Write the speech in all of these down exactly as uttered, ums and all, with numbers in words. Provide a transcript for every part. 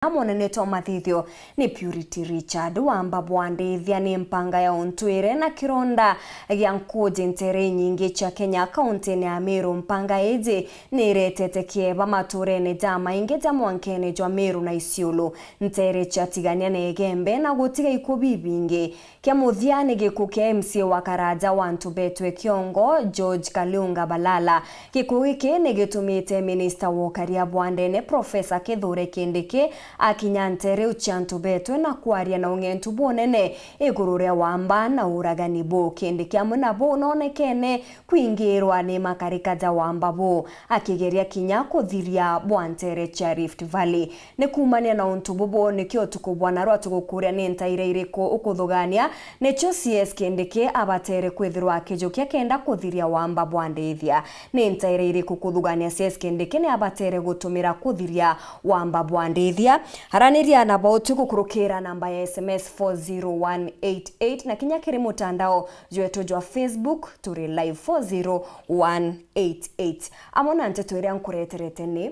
na munene twa mathithio ni Purity Richard. Wamba bwa Ndithia ni mpanga ya untwire na kironda gia nkuji ntere inyingi cia Kenya, kauntine ya Meru. Mpanga iji ni iretete kieba maturene jamaingi ja mwankene jwa Meru na Isiolo, ntere cia Tigania na Igembe, na gutiga ikuu bibingi. Kia muthia ni gikuu kia M C A wa Karaja wa Antu Betwe Kiongo, George Kaliunga Balala. Gikuu giki ni gitumite minista wa ukaria bwa ndene, Professor Kithure Kindiki, akinya ntere iu cia Antu Betwe na kwaria na ung'entu bunene iguru ria wamba na uragani buu. Kindiki amwe na buu nonekene kwingirwa ni makarika ja wamba buu, akigeria kinya kuthiria bwa ntere cia Rift Valley. Ni kuumania na untu bubu, nikio utuku bwa narua tugukuria ni ntaira iriku ukuthugania, nicio C S Kindiki abatere kwithirwa akijukia kenda kuthiria wamba bwa Ndithia. Ni ntaira iriku kuthugania C S Kindiki ni abatere gutumira kuthiria wamba bwa Ndithia? Araniria na bautu gukurukira namba ya S M S four zero one eight eight na kinya kiri mutandao jwetu jwa Facebook, turi live four zero one eight eight. Amwe na nteto iria nkureterete ni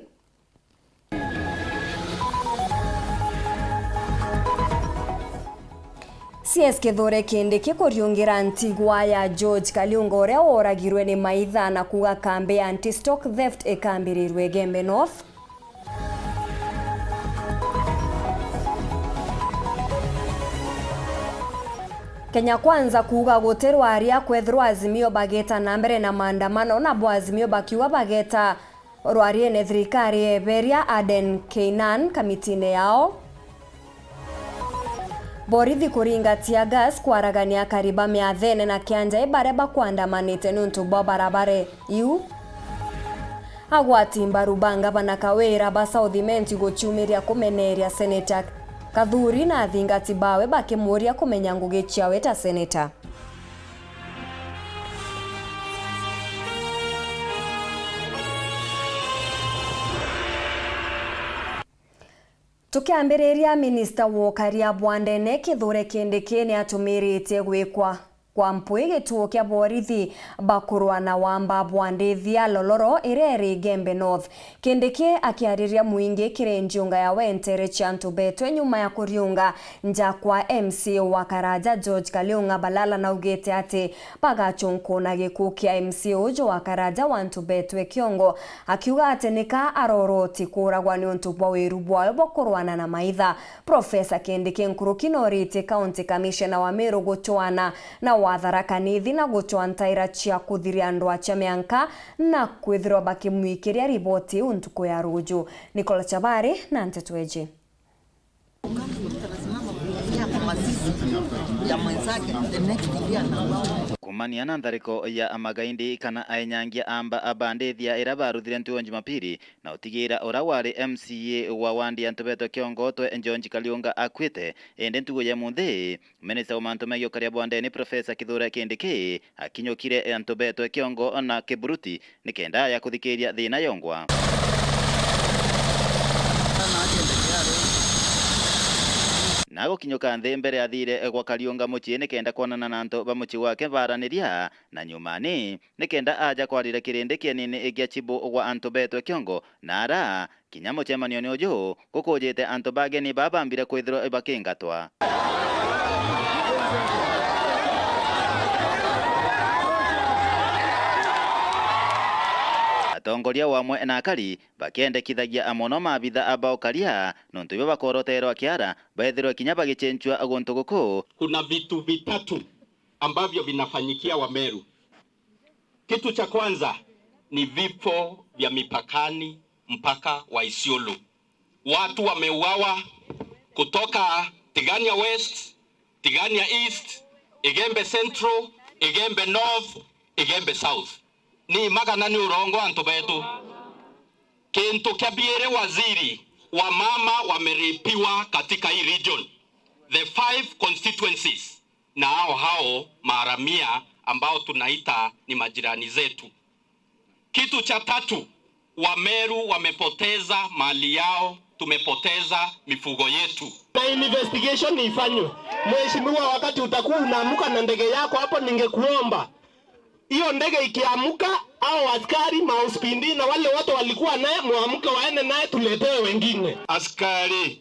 C S Kithure Kindiki kuriungira ntigwa ya George Kaliunga uria woragirwe ni maitha na kuuga kambi ya anti-stock theft ikambirirwe Igembe North. Kenya Kwanza kuuga guti rwaria kwethirwa Azimio bageta na mbere na maandamano, nabo Azimio bakiuga bageta rwariene thirikari yeberia Aden Keynan kamitine yao. Borithi kuringa tear gas kwaragania akari ba miathene na Kianjai baria bakwandamanite niuntu bwa barabara iu. Agwati mbaru ba ngavana Kawira ba South Imenti guciumiria kumeneria Seneta Kathuri na athingati bawe bakimuria kumenya ngugi ciawe ta seneta. Tukiambiriria, minista wa ukaria bwa ndene Kithure Kindiki ni atumiritie gwikwa kwa mpwi gituo kia borithi bakurwa na wamba bwa Ndithia Loloro iria iri Igembe North. Kindiki akiariria muingi kiri njiunga ya wentere cia Antu Betwe nyuma ya kuriunga nja kwa M C A wa Karaja George Kaliunga Balala naugite ati bagachunkuna gikuu kia M C A uju wa Karaja wa Antu Betwe Kiongo, akiuga ati nika aroroti kuuragwa niuntu bwa wiru bwawe bwa kurwana na maitha. Professor Kindiki nkuruki noritie County Commissioner wa Meru guchwana na wa Tharaka Nithi na guchwa ntaira cia kuthiria ndwaa cia mianka na kwithirwa bakimwikiria riboti iu ntuku ya ruju. Nicola Chabari na nteto iji. Kumania na nthariko ya amagaindi kana ainyangia amba a bandithia ira baruthire ntuo Jumapili, na utigira ura wari M C A wa wandi ya Antu Betwe Kiongo Utwe George Kaliunga akuite, indi ntugo ya munthi, minista wa mantu megie ukaria bwa ndene Professor Kithure Kindiki akinyukire Antu Betwe Kiongo na Kiburuti nikenda aja kuthikiria thina yongwa. Na gukinyuka nthi mbere athire gwa Kaliunga mucii nikenda kwonana na antu ba mucii wake baraniria, na nyumani nikenda aja kwarira kirindi kinini gia chibu gwa Antu Betwe Kiongo, na ara kinya mucemanione uju gukujite antu bageni babambire kwithirwa bakingatwa. Atongoria wamwe na akari bakiendekithagia mono maabitha ba ukaria nontu ibio bakoroterwa kiara bethirwe kinya bagichencua guntu guku. Kuna vitu vitatu ambavyo vinafanyikia Wameru. Kitu cha kwanza ni vifo vya mipakani, mpaka wa Isiolo. Watu wameuawa kutoka Tigania West, Tigania East, Igembe Central, Igembe North, Igembe South. Ni magana ni urongo antu betu. Kintu kia biiri, waziri, wamama wameripiwa katika hii region, the five constituencies, na hao hao maharamia ambao tunaita ni majirani zetu. Kitu cha tatu, Wameru wamepoteza mali yao, tumepoteza mifugo yetu. Na investigation ifanywe. Mheshimiwa, wakati utakuwa unaamuka na ndege yako hapo, ningekuomba hiyo ndege ikiamuka, au askari, maspidi na wale wote walikuwa naye, muamke waende naye, tuletewe wengine. Askari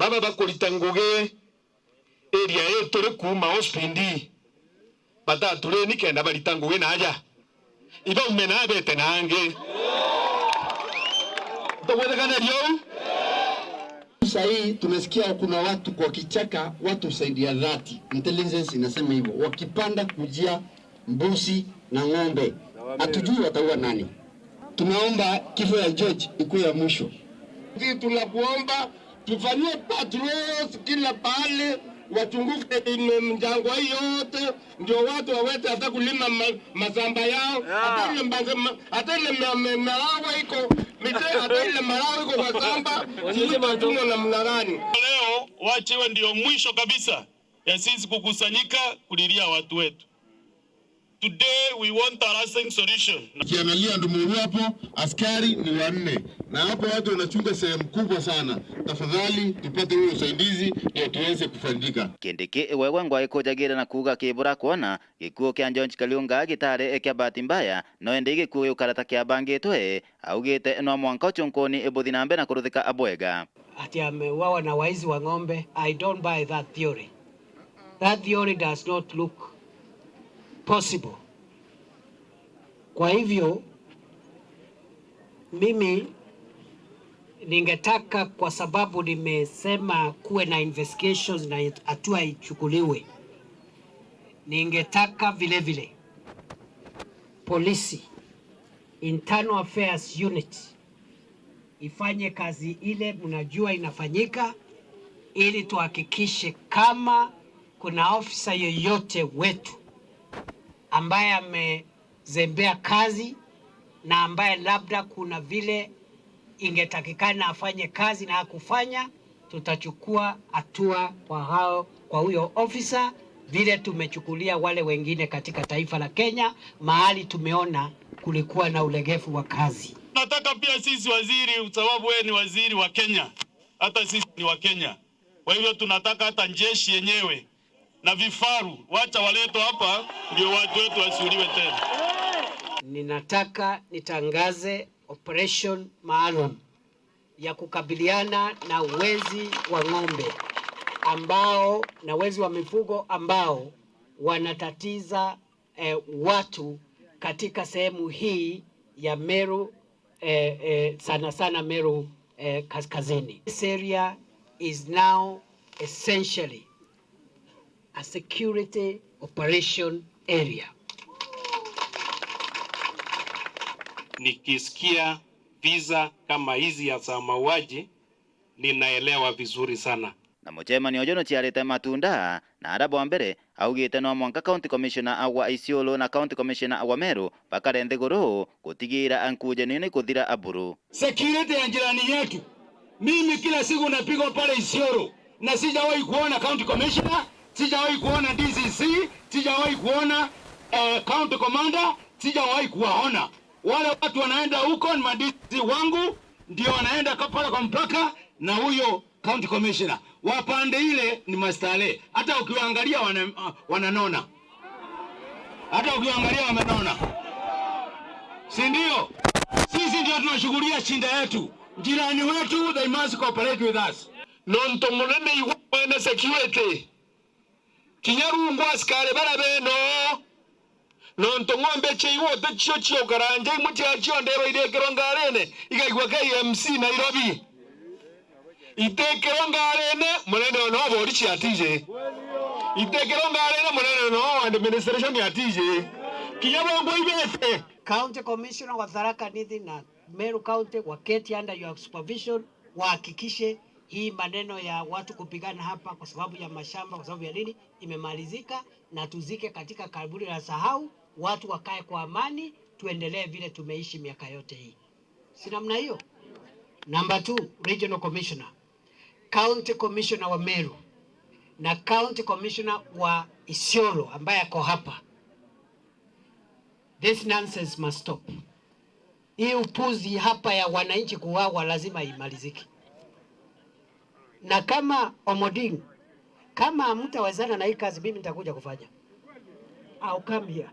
Aba bakurita ngugi area ii turi kuuma Ospindi, batatureni kenda barita ngugi naaja. Ibaume na bete nangi. Tugwethaganiria uu? Saa hii tumesikia kuna watu kwa kichaka, watu zaidi ya thirty, intelligence inasema hivyo, wakipanda kujia mbuzi na ng'ombe. Hatujui wataua nani. Tunaomba kifo ya George ikuwe ya mwisho. Sisi tunakuomba tufanyie patrols kila pahali, wachunguze ile mjangwa hii yote, ndio watu waweze hata kulima ma-, mashamba yao, hata ile mbaze-, ma-, hata ile ma-, ma-, marawa iko, mite-, hata ile marawa iko kwa shamba, sijui tutachunga namna gani. Leo wache iwe ndio mwisho kabisa ya sisi kukusanyika kulilia watu wetu. Today we want a lasting solution. Ukiangalia Ndumuru hapo, askari ni wanne. Na hapo watu wanachunga sehemu kubwa sana. Tafadhali, tupate huyo usaidizi ndio tuweze kufaidika. Kindiki igwegwa ngwa ikujagira na kuuga kibura kwona gikuo kia George Kariunga gitari kia bahati mbaya, no indi gikuo giukara ta kiabangitwe, augite no mwanka ucunkuni ibuthi na mbere na kuruthika abwega. Ati ameuawa na waizi wa ng'ombe. I don't buy that theory. That theory does not look possible. Kwa hivyo, mimi ningetaka, kwa sababu nimesema kuwe na investigations na hatua ichukuliwe, ningetaka vile vile polisi, Internal Affairs Unit, ifanye kazi ile mnajua inafanyika, ili tuhakikishe kama kuna ofisa yoyote wetu ambaye amezembea kazi na ambaye labda kuna vile ingetakikana afanye kazi na hakufanya, tutachukua hatua kwa hao, kwa huyo ofisa, vile tumechukulia wale wengine katika taifa la Kenya, mahali tumeona kulikuwa na ulegevu wa kazi. Nataka pia sisi waziri, sababu wewe ni waziri wa Kenya, hata sisi ni wa Kenya. Kwa hivyo tunataka hata jeshi yenyewe na vifaru, wacha waletwe hapa, ndio watu wetu wasiuliwe tena. Ninataka nitangaze operation maalum ya kukabiliana na wezi wa ng'ombe ambao, na wezi wa mifugo ambao wanatatiza, eh, watu katika sehemu hii ya Meru, eh, eh, sana sana Meru, eh, Kaskazini. This area is now essentially a security operation area. Nikisikia visa kama hizi ya za mauaji, ninaelewa vizuri sana. Na mucemanio uju nuciarite matunda, na ara bwa mbere augite no mwanka County Commissioner wa Isiolo na County Commissioner wa Meru bakare nthiguru gutigira nkujanio ni kuthira aburu. Security ya jirani yetu. Mimi kila siku napigwa pale Isiolo na sijawahi kuona County Commissioner, sijawahi kuona D C C, sijawahi kuona, eh, County Commander, sijawahi kuwaona. Wale watu wanaenda huko ni ma D C C wangu, ndio wanaenda ka-, pale kwa mpaka na huyo County Commissioner. Wa pande ile ni mastare. Hata ukiwaangalia wana-, ah, wananona. Hata ukiwaangalia wamenona. Si ndio? Sisi ndio tunashughulia shida yetu. Jirani wetu, they must cooperate with us. Nontu munene igwe mwene security. Kinya rungu askari bara beno. Nontu ng'ombe cia igwe ti cio ciukaranja imwe cia cio ndero irikirwa ngarine, igaigua K M C Nairobi. Itikirwa ngarine, munene ona wa borisi atiji. Itikirwa ngarine, munene ona wa administration atiji. Kinya bongwa ibete. County Commissioner wa Tharaka Nithi na Meru County waketi under your supervision, wahakikishe hii maneno ya watu kupigana hapa kwa sababu ya mashamba, kwa sababu ya nini, imemalizika, na tuzike katika kaburi la sahau, watu wakae kwa amani, tuendelee vile tumeishi miaka yote hii. Si namna hiyo? Number two, Regional Commissioner, County Commissioner wa Meru na County Commissioner wa Isiolo ambaye ako hapa. This nonsense must stop. Hii upuzi hapa ya wananchi kuuawa lazima imalizike. Na kama Omoding, kama hamtawezana na hii kazi, mimi nitakuja kufanya. I'll come here.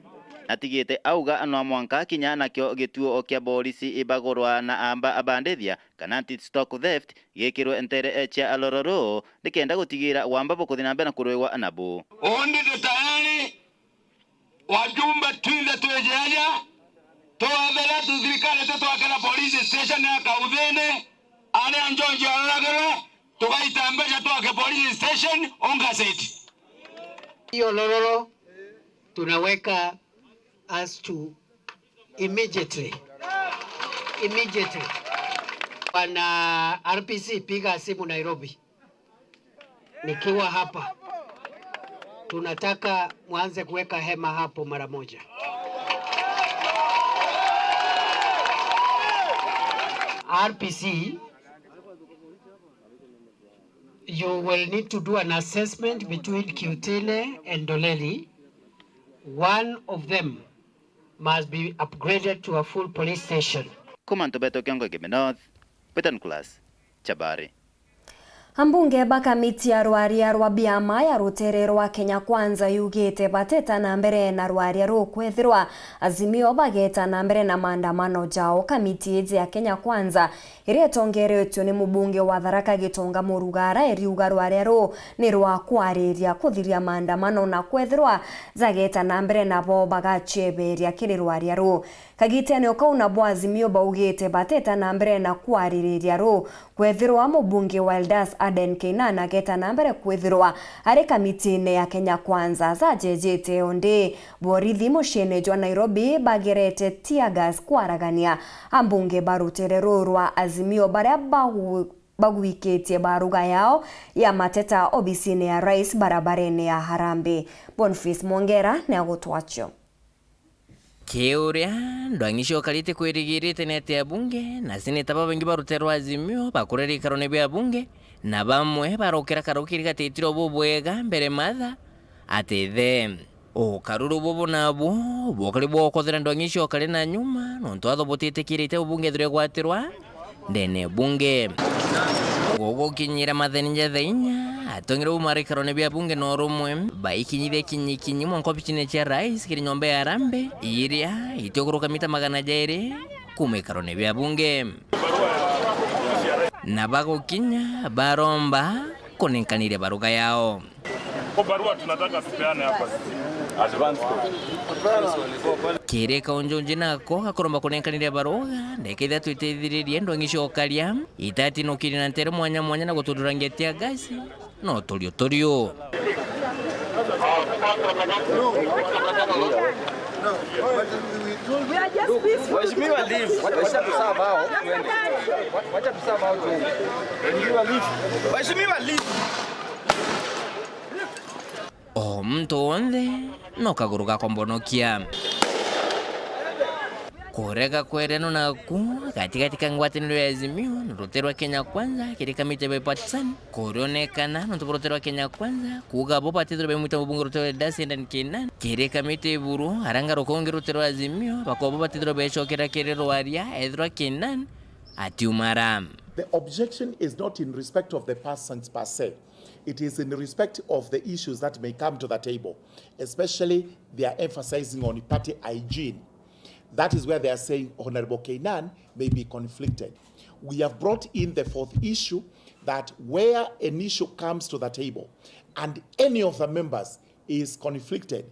atigite auga no mwanka kinya nakio gituo kia borisi ibagurwa na amba abandithia kana anti-stock theft gikirwe ntere cia Lororo nikenda gutigira wamba bukuthi na mbere na kurwigwa nabu. Undi tu tayari, wajumbe twinthe twiji aja, twethire tu thirikari tutwakira police station ya Kauthini, aria Njonji aroragirwe, tugaita mbeca twake police station Ungaset. Hiyo Lororo tunaweka us to immediately. Immediately. Bwana R P C, piga simu Nairobi. Nikiwa hapa, tunataka mwanze kuweka hema hapo mara moja. R P C, you will need to do an assessment between Kiutile and Ndoleli. One of them must be upgraded to a full police station. Kuma Ntubeto, kiongo Igembe North, Peter Nicholas, Chabari. Ambunge ba kamiti ya rwaria rwa biama ya rutere rwa Kenya Kwanza yugite bateta na mbere na rwaria ruu kwethirwa Azimio bageta na mbere na maandamano jao. Kamiti iji ya Kenya Kwanza iria itongeretue ni mubunge wa Tharaka Gitonga Murugara iriuga rwaria ruu ni rwa kwariria kuthiria maandamano na kwethirwa jageta na mbere nabo bagacieberia kiri rwaria ruu. Kagitene o kau nabo Azimio baugite bateta na mbere na kwaririria ruu kwethirwa mubunge wa Eldas Aden Keinan ageta na mbere kwithirwa ari kamitine ya Kenya Kwanza. Jajejete o ndi, borithi muciine jwa Nairobi bagerete tear gas kwaragania ambunge ba rutere ruu rwa Azimio baria bagu-, bagwikitie baruga yao ya mateta obisine ya rais barabarene ya Harambee. Boniface Mwongera ni agutwacio. Kiuria, Ndwang'i Ciokari itikwirigirite ni ati abunge na seneta babaingi ba rutere rwa Azimio bakurira ikarone bia abunge, na bamwe barokira karau kirigatitiro bubwega mbere matha atithe. Ukaruru bubu nabu bukari bwokothera Ndwang'i Ciokari na nyuma, nontu atho butitikirite ubunge ethirwe gwatirwa ndene ya bunge. Gugukinyira matheni ja thaa inya, atong'ire bumarikarone bia bunge na urumwe, baikinyithia kinyikinyi mwanka obicine cia rais kiri nyomba ya Harambee, iria itiokuruka mita magana jairi kuma ikarone bia bunge. Na bagukinya, baromba kunenkanire baruga yao. Kwa barua tunataka tupeane hapa. Advance copy. Kiri kaunjunji nako gakuromba kunenkanire baruga, ndeka ithatu itethiririe Ndwang'i Ciokari, itatinukiri na ntere mwanya mwanya na gutururangia tear gas, no turio turio. We are just peaceful. Waheshimiwa, leave. Wacha, wacha tusahau hao, tuende. Wacha tusahau hao, tuende. Waheshimiwa, leave. Waheshimiwa, leave. O muntu wonthe no kaguru gakombonokia. Kurega kwereanwa naku gatigati ka ngwataniro ya Azimio na rutere rwa Kenya Kwanza kiri kamiti ya bipartisan kurionekana nontu bwa rutere rwa Kenya Kwanza kuuga bo batithirwe bemwita mubunge rutere rwa Eldas Aden Keinan kiri kamiti iburu, aria ngaruka ungi rutere rwa Azimio bakoba batithirwe becokera kiri rwaria ethirwa Keinan atiumara. The objection is not in respect of the persons per se. It is in respect of the issues that may come to the table, especially they are emphasizing on party hygiene. That is where they are saying Honorable Keinan may be conflicted. We have brought in the fourth issue, that where an issue comes to the table and any of the members is conflicted,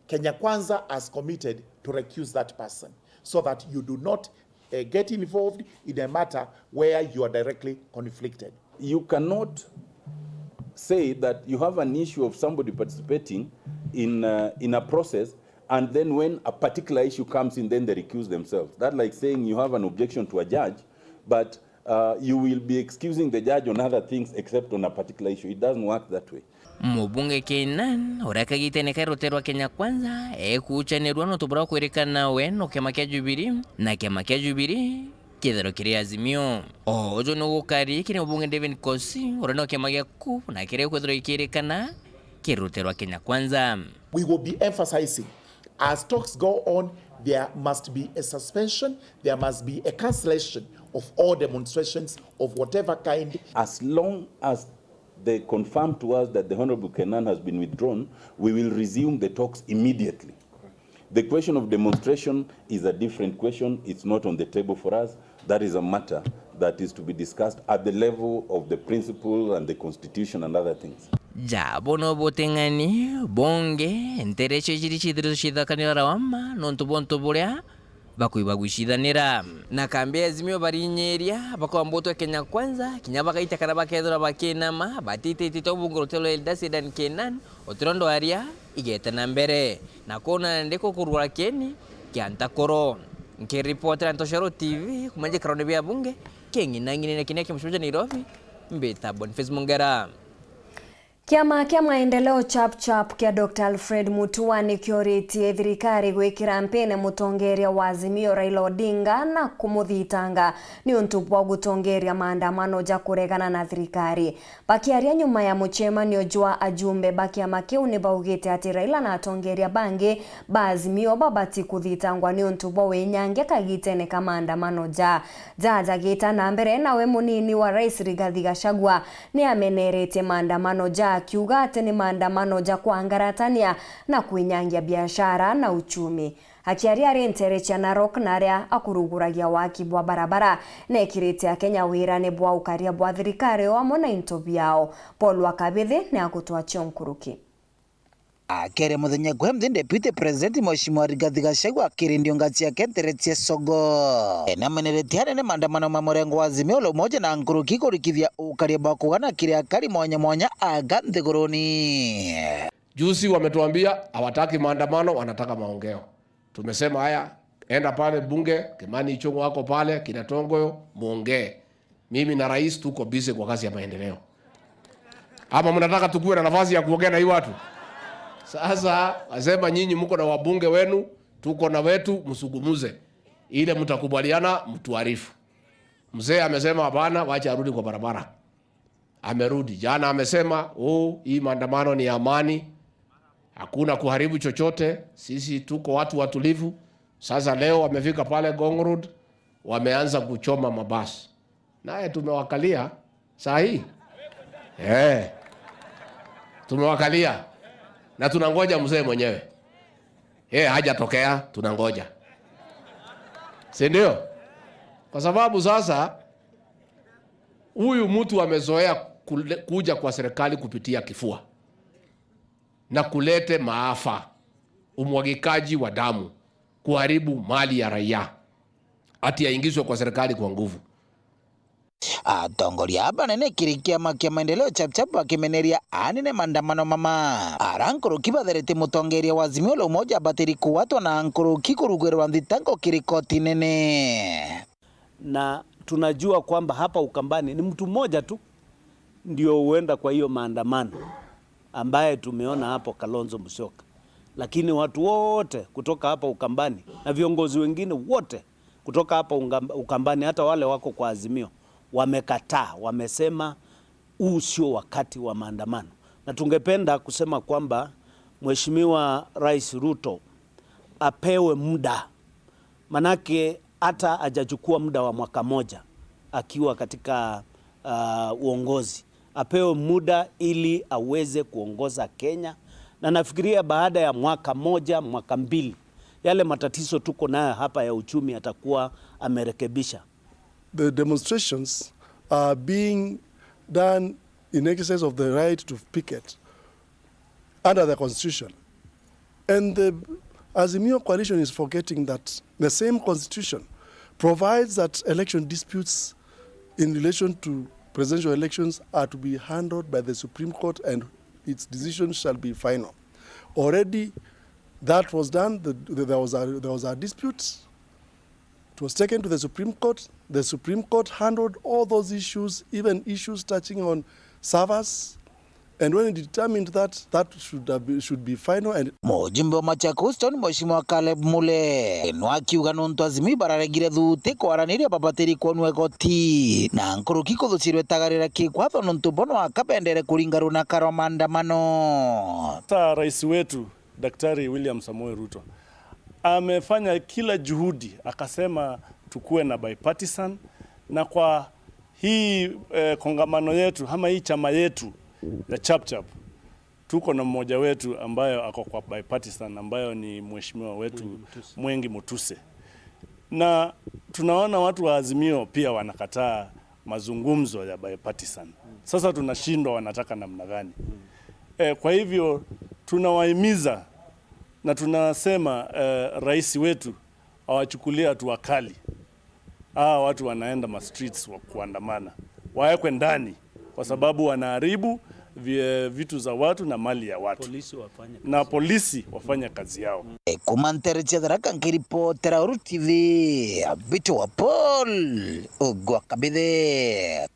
Kenya Kwanza has committed to recuse that person so that you do not, uh, get involved in a matter where you are directly conflicted. You cannot say that you have an issue of somebody participating in, uh, in a process, and then when a particular issue comes in, then they recuse themselves. That like saying you have an objection to a judge, but, uh, you will be excusing the judge on other things except on a particular issue. It doesn't work that way. Mubunge Keinan, uria kagitene ka rutere rwa Kenya Kwanza, ekuuchanirua nontu buria kwirikana we no kiama kia Jubilee, na kiama kia Jubilee kithero kiri Azimio. O uju ni gukari kiri mubunge David Kosi, uria no kiama gia CUF, na kiria kwithirwa ikirikana kiri rutere rwa Kenya Kwanza. We will be emphasizing, as talks go on, there must be a suspension, there must be a cancellation of all demonstrations of whatever kind. As long as they confirm to us that the Honorable Keinan has been withdrawn, we will resume the talks immediately. The question of demonstration is a different question. It's not on the table for us. That is a matter that is to be discussed at the level of the principle and the constitution and other things. Ja, bono buteng'ani, bunge, nterecio ciri cithirwe cithakanira rawama, nontu bwa untu buria bakwigua gwicithanira. Na kambi ya Azimio barinyiria, bakwambutwe Kenya Kwanza, kinya bagaita kana bakethirwa bakinama, batititite ubunge rutiro rwa Eldas Dedan Kenan, utiro ndwaria igete na mbere. Na kuna ndi kukurugura kieni kia ntakoro. Nkiripotera Ntoshero T V, kuma njikarone bia bunge, king'inang'inene kinia kia mucunja Nairobi, mbita Boniface Mungera. Kiama kia Maendeleo Chap Chap kia Doctor Alfred Mutua ni kioritie thirikari gwikira mpine mutongeria wa Azimio Raila Odinga na kumuthitanga ni untu bwa gutongeria maandamano ja kuregana na thirikari. Bakiaria nyuma ya mucemanio jwa ajumbe ba kiama kiu, ni baugite ati Raila na atongeria bangi ba Azimio babati kuthitangwa ni untu bwa winyangia kagitene ka maandamano ja. Jaja gita na mbere, nawe munini wa rais Rigathi Gachagua ni ameneretie maandamano ja, akiuga ati ni maandamano ja kwangaratania na kwinyangia biashara na uchumi. Akiaria ari ntere cia Narok na aria akuruguragia waki bwa barabara, nekirite Akenya wira ni bwa ukaria bwa thirikari o amwe na into biao. Paul wa Kabithi ni agutwacia nkuruki. Akere muthenya kwe mthi Deputy President Mheshimiwa Rigathi Gachagua akiri ndiunga ciake ntere cia Sogo. Ena ameneretie anene maandamano ma murengo wa Azimio la Umoja na nkuruki kurikithia ukaria bwa kugana kiri akari mwanya mwanya aga nthiguruni. Juzi wametuambia hawataki maandamano, wanataka maongeo. Tumesema, "Haya, enda pale bunge, Kimani Ichung'wa wako pale, kina Tongoyo, muongee. Mimi na rais tuko busy kwa kazi ya maendeleo." Ama mnataka tukuwe na nafasi ya kuongea na hii watu? Sasa wasema nyinyi mko na wabunge wenu, tuko na wetu, msugumuze. Ile mtakubaliana, mtuarifu. Mzee amesema, "Hapana, wacha arudi kwa barabara." Amerudi. Jana amesema, "Oh, hii maandamano ni ya amani. Hakuna kuharibu chochote. Sisi tuko watu watulivu." Sasa leo wamefika pale Ngong Road, wameanza kuchoma mabasi. Naye tumewakalia saa hii. Eh. Tumewakalia. Na tunangoja mzee mwenyewe. Yeye hajatokea, tunangoja. Si ndio? Kwa sababu sasa huyu mtu amezoea kule-, kuja kwa serikali kupitia kifua na kulete maafa, umwagikaji wa damu, kuharibu mali ya raia, ati aingizwe kwa serikali kwa nguvu. Atongoria aba banene kiri kiama kia Maendeleo Chap Chap bakimeneria anene maandamano mama. Ara nkuruki batherete mutongeria wa Azimio la Umoja abatiri kugwatwa na nkuruki kurugwirwa nthitango kiri koti nene. Na tunajua kwamba hapa Ukambani ni mtu mmoja tu ndio huenda kwa hiyo maandamano ambaye tumeona hapo, Kalonzo Musyoka. Lakini watu wote kutoka hapa Ukambani na viongozi wengine wote kutoka hapa Ungam-, Ukambani, hata wale wako kwa Azimio, wamekataa, wamesema huu sio wakati wa maandamano. Na tungependa kusema kwamba Mheshimiwa Rais Ruto apewe muda, manake hata hajachukua muda wa mwaka moja akiwa katika, ah, uongozi. Apewe muda ili aweze kuongoza Kenya, na nafikiria baada ya mwaka moja, mwaka mbili, yale matatizo tuko nayo hapa ya uchumi atakuwa amerekebisha. The demonstrations are being done in exercise of the right to picket under the constitution. And the Azimio coalition is forgetting that the same constitution provides that election disputes in relation to presidential elections are to be handled by the Supreme Court and its decision shall be final. Already that was done, the, the, there was a, there was a dispute. It was taken to the Supreme Court. The Supreme Court handled all those issues, even issues touching on servers. And when it determined that, that should have been, should be final and Mujumbe wa Machakos Town, Mheshimiwa Caleb Mule, no akiuga nontu Azimio bararegire thuti kwaraniria babatiri kwonua igoti na nkuruki kuthucirwe tagarira kikwatho nontu bono akabendere kuringa runaka rwa maandamano. Sasa rais wetu Daktari William Samoei Ruto amefanya kila juhudi, akasema tukuwe na bipartisan, na kwa hii, eh, kongamano yetu ama hii chama yetu ya Chap Chap, Tuko na mmoja wetu ambayo ako kwa bipartisan, ambayo ni mheshimiwa wetu Mwengi Mutuse. Mwengi Mutuse. Na tunaona watu wa Azimio pia wanakataa mazungumzo ya bipartisan. Sasa tunashindwa wanataka namna gani? Eh, kwa hivyo tunawahimiza na tunasema, eh, rais wetu awachukulie hatua kali. Hawa watu wanaenda ma streets wa kuandamana, waekwe ndani kwa sababu wanaharibu vi-, vitu za watu na mali ya watu. Polisi wafanye Na kazi. Polisi wafanye kazi yao. Kuma ntere cia Tharaka, nkiripotera Uru T V, Abiti wa Paul, Ugwa Kabithe.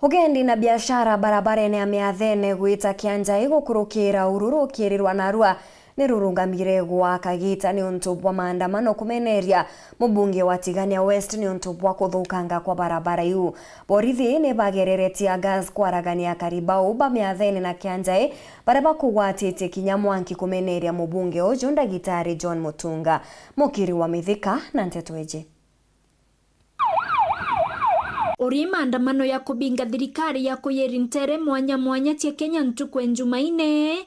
Ugendi na biashara barabarene ya Miathene gwita Kianjai gukurukira uru rukirirwa narua ni rurungamire gwa kagita ni untu bwa maandamano kumeneria mubunge wa Tigania West ni untu bwa kuthukanga kwa barabara iu. Borithi ni bagerere tear gas kwaragania akari bau ba Miathene na Kianjai, baria bakugwatitie kinya mwanki kumeneria mubunge uju, Ndagitari John Mutunga. Mukiri wa Mithika na nteto iji. Uri maandamano ya kubinga thirikari ya kuyiri ntere mwanya mwanya cia Kenya ntuku e Njumaine,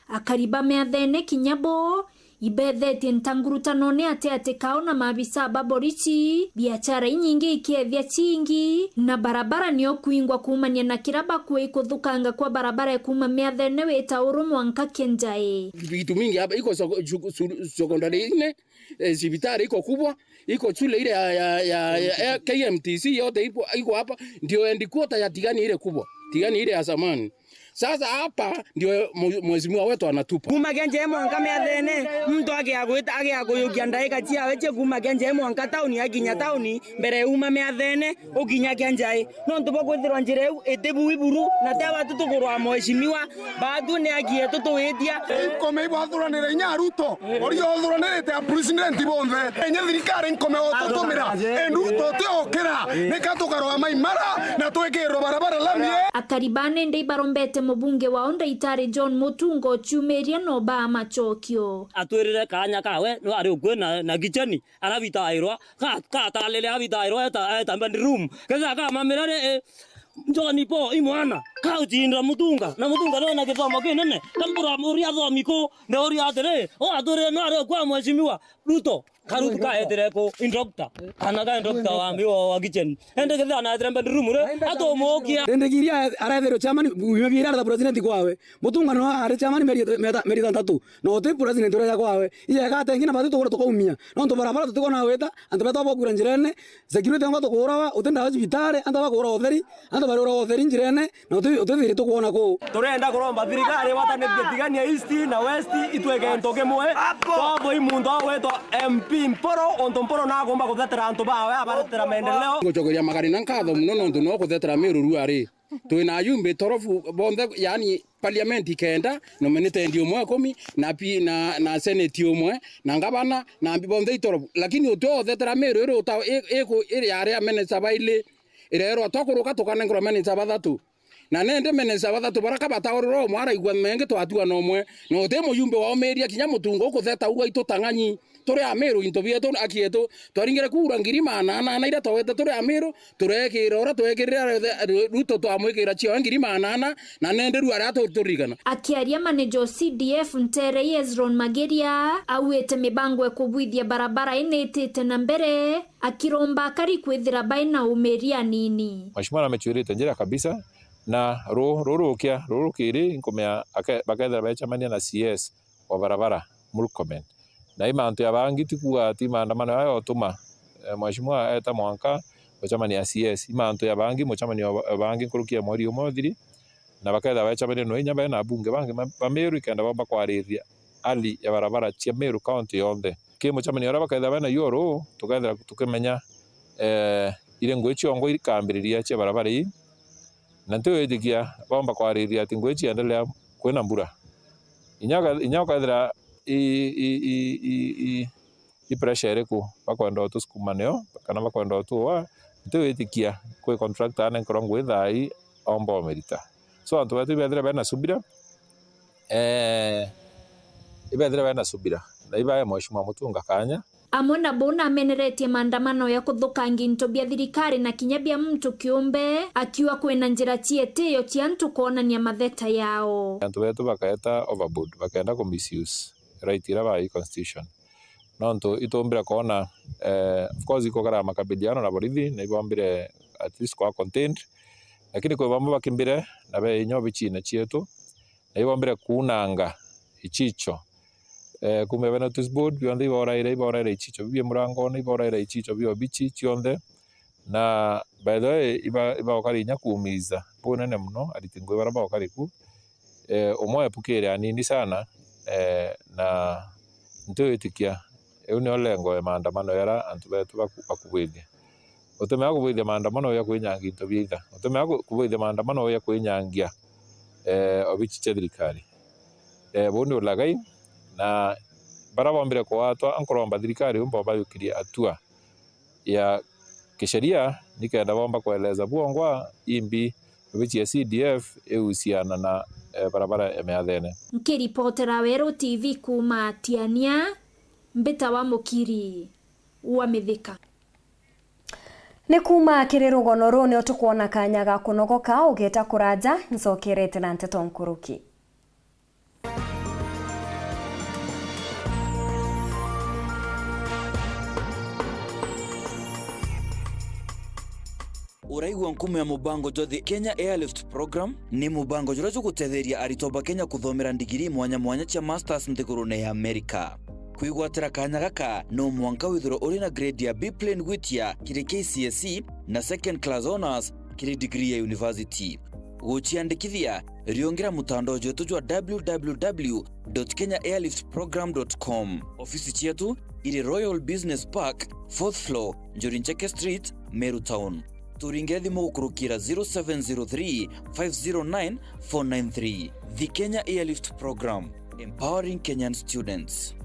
akari ba Miathene kinya bo ibethetie ntangurutanone ati ati kao na maabisa ba borisi, biachara inyingi ikiethia cingi, na barabara nio kwingwa kuumania na kira bakue ikuthukanga kwa barabara ya kuuma Miathene wita uru mwanka Kianjai. Vitu mingi hapa iko soko-, shu-, su-, sekondari ine, eh, sibitari iko kubwa, iko shule ile ya, ya, ya, ya, ya K M T C yote iko, iko hapa, ndio headquarter ya Tigania ile kubwa, Tigania ile ya zamani. Sasa hapa ndio mu-, mheshimiwa wetu anatupa. Kuma Kianjai mwanka Miathene, muntu agia gwita, agia kuyukia ndaika ciawe cia kuma Kianjai mwanka tauni, akinya tauni, mbere ya uma Miathene, ukinya Kianjai. Nontu bwa kwithirwa njira iu iti bui buru, na ti abatu tukurwa mheshimiwa, batu ni aki yetu tuwitia. Nkome ibwathuranire inya Ruto, uria uthuranirite a president bonthe. Inya thirikari nkome ututumira, indi Ruto utiokira. Nika tukarwa maimara, na twikirwa barabara lami. Akari ba nende ibarombete mubunge wao Ndaitari John Mutunga uciumiria no baa macokio. Atwirire kaanya kawe, no ari ukui na, na kitchen, arabitairwa, ka-, katalile abitairwa eta, eta bedroom. Kethira kamamire ri, eh, John Paul, i mwana, kaucindira Mutunga, na Mutunga nona githomo kinene, kambura muri athomi ku, ne uri atiri, o atwirire no ari ukua mheshimiwa Ruto, karutu kaetire ku, i doctor, kana ka doctor wa mbi wa, wa kitchen. Ende kethira anaetire bedroom ri, atumukia. Rindi kiria aretherwe chairman, bima bira aretha president kwawe. Mutunga no ari chairman meri, meri, meri thantatu. Na uti president uria ya kwawe. Ije gatengi na batu tugura tukaumia. Nontu barabara tutikona gwita, antu betu bakura njirene, security ngo tukurawa, uti ndawa cibitari, antu bakura utheri, antu bariura utheri njirene, na uti, uti thiri tukwona kuu. Turenda kuromba thirikari iwatanithie Tigania East na West itwike into kimwe. Twavoi muntu wa gwitwa M P Mpuru, untu Mpuru nagomba guthetera antu bawe, abaretera maendeleo. Ngucokeria Magarina nkatho muno nontu no kuthetera Miru ruari. Twina ajumbe twelve bonthe, yaani parliament ikenda, nominated umwe ikumi, na pi-, na, na senate umwe, na ngavana, na mbi bonthe i twelve. Lakini utio uthetera Miru iri uta-, i-, iku-, iri aria minister baili, irerwa twakuruka tukanengerwa minister bathatu. Na nende minister bathatu bara kabataurira umwe araigua mengi twatua na umwe. Na uti mujumbe waumiria kinya Mutunga ukutheta ugwa itu tang'anyi. Turi Amiru, into bietu, aki yetu, twaringire kura ngiri maana ana ana iria twawete turi Amiru, turekira uria twekirire Ruto, twamwikira ciawe ngiri maana ana, na nende riu aria tu-, turirikana. Akiaria manager o C D F Nterei Hezron Mageria, auite mibango ya kubwithia barabara initite na mbere, akiromba akari kwithira bai na umiria anini. Mheshimiwa amechuirite njira kabisa, na ru-, ruru rukia, ruru rukiri, nkumea ake-, bakethira becemania na C S wa barabara, Murkomen. Na i mantu ya bangi ti kuuga ati maandamano jaya jotuma, eh, mheshimiwa eta mwanka gucemania na C S. I mantu ya bangi, mucemanio wa ba-, bangi nkuruki ya mweri umwe uthiri, na bakethira becemania no inya bena abunge bangi ma-, ba Meru ikenda bomba kwariria hali ya barabara cia Meru County yonthe. Ki mucemanio uria bakethira bena yu uru, tukethira tukimenya, eh, iri ngugi ciongo ikambiriria cia barabara ii, na ntiwitikia bomba kwariria ati ngugi ciendelea kwina mbura. Inya uka-, inya ukethira i, i, i, i, i, i pressure iriku bakwenda utusukuma nio, kana bakwenda utuua, ntiwitikia kwi contractor anenkerwa ngugi thaa ii omba umirita. So, antu betu ibethire bena subira, eh, ibethire bena subira, na ibae Mheshimiwa Mutunga kanya, Amwe nabo nameneretie maandamano ya kuthukangia into bia thirikari na kinya bia muntu kiumbe, akiuga kwina njira cietio cia antu kwonania matheta yao. Antu betu bakaeta overboard, bakenda ku misuse right iria bai constitution. Nontu itumbire kwona, eh, of course, ikugera makabiliano na borithi, na ibombire at least kwa contained, lakini kwi bamwe bakimbire na be inya obichine cietu, na ibombire kuunanga ichicho. Eh, kuuma bia notice board bionthe iboraire, iboraire ichicho bia murangone, iboraire ichicho bia obichi cionthe. Na by the way, iba-, ibaukari inya kuumiza bunene mono ariti ngugi baria baukari ku. Eh, umwe epukire anini sana, eh, na ntiwitikia iu nio lengo ya maandamano yara antu betu baku-, bakubwithia. Utumea kubwithia maandamano ya kwinyangia into bia itha. Utumea ku-, kubwithia maandamano ya kwinyangia, eh, obichi cia thirikari. Eh, buu ni ulagai, na baria bombire kugwatwa, nkuromba thirikari umba ubayukirie hatua ya kisheria, nikenda bomba kueleza bwongwa imbi obichi ya C D F ihusiana na, eh, barabara ya Miathene. Nkiripotera Weru T V kuuma Tiania, mbita wa Mukiri wa Mithika. Ni kuuma kiri rugono ruu nio tukwona kanya ga kunogoka, ugeta kuraja, ncokerete na nteto nkuruki. Uraigua nkumo ya mubango jwa The Kenya Airlift Program? Ni mubango juria jugutetheria aritwa ba Kenya kuthomera ndigiri mwanya mwanya cia masters nthigurune ya Amerika. Kwigwatira kanya gaka, no mwanka withirwe uri na grade ya B plain gwitia kiri K C S E na second class honours kiri degree ya university. Guciandikithia, riungira mutandao jwetu jwa w w w dot kenya airlift program dot com. Ofisi cietu iri Royal Business Park, fourth floor, Njuri Ncheke Street, Meru Town. Turingire thimu gukurukira zero seven zero three, five zero nine, four nine three. The Kenya Airlift Program, empowering Kenyan students.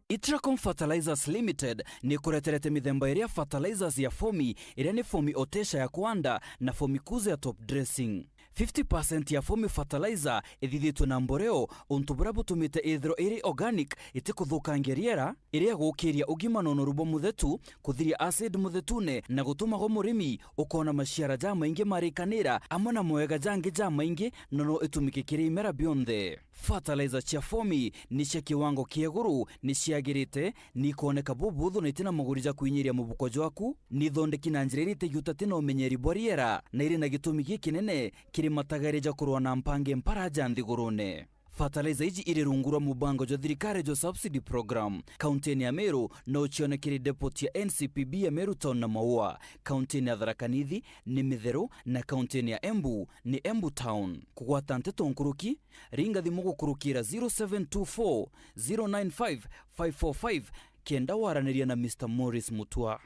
Itracom Fertilizers Limited ni ikureterete mithemba iri ya fertilizers ya Fomi, iria ni Fomi Otecia ya kuanda na Fomi Kuza ya top dressing. Fifty percent ya Fomi Fertilizer ithithitwe na mboreo, untu buria butumite ithirwa iri organic, itikuthukangia riera, iria igukiria ugima na unoru bwa muthetu, kuthiria acid muthetune, na gutuma gwa murimi ukoona maciara jamaingi marikanira, amwe na mawega jangi jamaingi, na no itumike kiri imera bionthe. Fertilizer cia Fomi ni cia kiwango kia iguru, ni ciagirite, ni ikooneka bubuthu na itina maguri ja kwinyiria mubuko jwaku, ni ithondeki na njira iria itigiuta ti na umenyeri bwa riera, na iri na gitumi gikinene kiri matagairi ja kurua na mpange mpara ja nthigurune. Fertilizer iji iri rungu rwa mubango jwa thirikari jwa subsidy program. Kauntini ya Meru no ucione kiri depot ya N C P B ya Meru Town na Maua, kauntini ya Tharaka Nithi ni Mitheru, na kauntini ya Embu ni Embu Town. Kugwata nteto nkuruki, ringa thimu gukurukira zero seven two four, zero nine five, five four five, kenda waraniria na Mister Morris Mutua.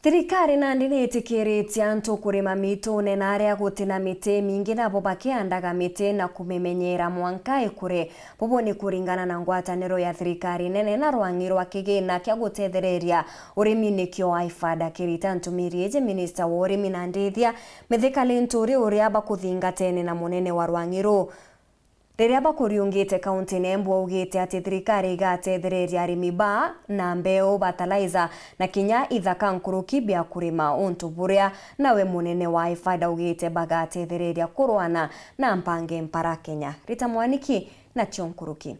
Thirikari nandi ni itikiritie antu kurima mitune na aria guti na miti mingi nabo bakiandaga miti na kumimenyera mwanka ikure. Bubu ni kuringana na ngwataniro ya thirikari nene na rwang'i rwa kigina kia gutethereria urimi nikio IFAD. Akirita ntumiri iji, minista wa urimi na ndithia Mithika Linturi uria bakuthingatene na munene wa rwang'i ruu, riria bakuriungite kauntini Embu augite ati thirikari igatethereria arimi ba na mbeu, fertilizer na kinya ithaka nkuruki bia kurima, untu buria nawe munene wa IFAD augite bagatethereria kurwana na mpange mpara Kenya. Rita Mwaniki nacio nkuruki.